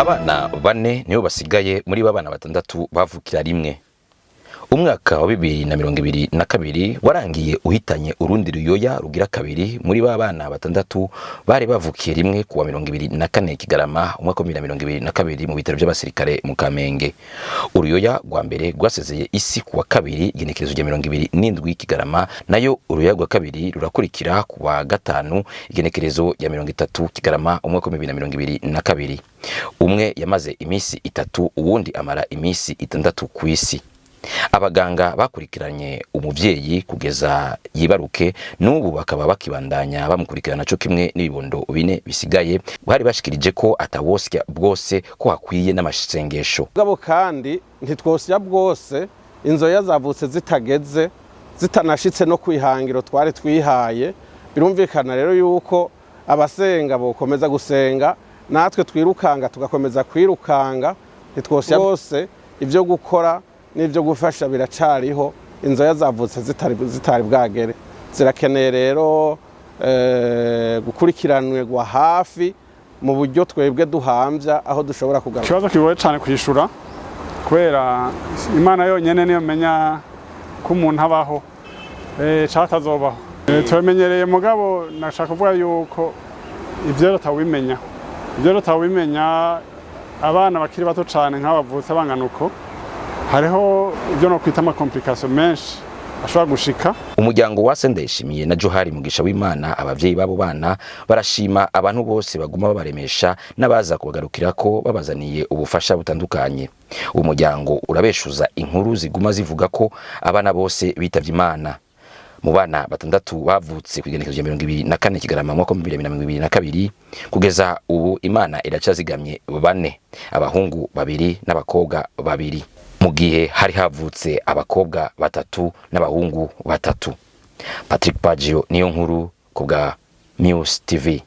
Abana bane nibo basigaye muri ba bana batandatu bavukira rimwe. Umwaka wa 2022 warangiye uhitanye urundi ruyoya rugira kabiri muri ba bana batandatu bari bavukiye rimwe, kuwa 24 Kigarama umwaka wa 2022 mu bitaro by'abasirikare mu Kamenge. Uruyoya rwa mbere rwasezeye isi kuwa kabiri, igenekerezo rya 27 Kigarama, nayo uruyoya rwa kabiri rurakurikira kuwa gatanu, igenekerezo rya 30 Kigarama umwaka wa 2022. Umwe yamaze iminsi 3, uwundi amara iminsi 6 ku isi. Abaganga bakurikiranye umuvyeyi kugeza yibaruke, n'ubu bakaba bakibandanya bamukurikirana, co kimwe n'ibibondo bine bisigaye. Bari bashikirije ko atawosya bwose, ko hakwiye n'amasengesho. Mugabo kandi ntitwosya bwose, inzoya zavutse zitageze, zitanashitse no kwihangiro twari twihaye. Birumvikana rero yuko abasenga bokomeza gusenga, natwe twirukanga tugakomeza kwirukanga. Ntitwosya bwose, ibyo gukora n'ibyo gufasha biracariho. Inzoya zavutse zitari bwagere zirakeneye rero gukurikiranirwa hafi mu buryo twebwe duhambya aho dushobora kugaruka. Ikibazo kigoye cyane kwishura, kubera Imana yonyine niyo menya ko umuntu abaho cyangwa atazobaho. Turamenyereye, mugabo nashaka kuvuga yuko ibyo atawubimenya, ibyo atawubimenya. Abana bakiri bato cyane nk'abavutse bangana uko, hariho ibyo no kwita ama complications menshi ashobora gushika. Umuryango wa Sendeshimiye na Johari Mugisha w'Imana, abavyeyi b'abo bana, barashima abantu bose baguma babaremesha n'abaza kubagarukirako babazaniye ubufasha butandukanye. Uwo muryango urabeshuza inkuru ziguma zivuga ko abana bose bitavye Imana. Mu bana batandatu bavutse ku igenekerezo rya 24 Kigarama mwaka wa 2022, kugeza ubu Imana iracazigamye bane, abahungu babiri n'abakobwa babiri, mu gihe hari havutse abakobwa batatu n'abahungu batatu. Patrick Paggio niyo nkuru ku bwa News TV.